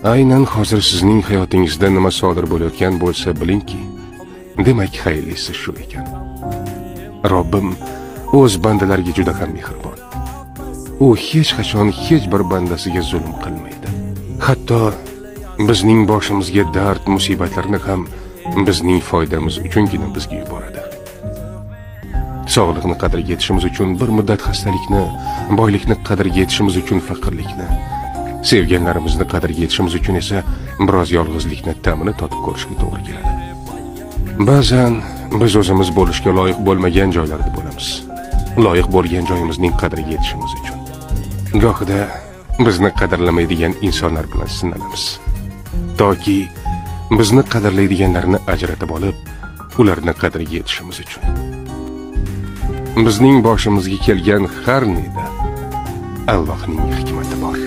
Aynan hozir sizning hayotingizda nima sodir bo'layotgan bo'lsa, bilingki, demak xayrlisi shu ekan. Robbim o'z bandalariga juda ham mehribon. U hech qachon hech bir bandasiga zulm qilmaydi. Hatto bizning boshimizga dard, musibatlarni ham bizning foydamiz uchungina bizga yuboradi. Sog'liqni qadriga yetishimiz uchun bir muddat xastalikni, boylikni qadriga yetishimiz uchun faqirlikni, sevganlarimizni qadriga yetishimiz uchun esa biroz yolg'izlikni ta'mini totib ko'rishga to'g'ri keladi. Ba'zan biz o'zimiz bo'lishga loyiq bo'lmagan joylarda bo'lamiz. Loyiq bo'lgan joyimizning qadriga yetishimiz uchun. Gohida bizni qadrlamaydigan insonlar bilan sinalamiz. Toki bizni qadrlaydiganlarni ajratib olib, ularni qadriga yetishimiz uchun. Bizning boshimizga kelgan har neda Allohning hikmati bor.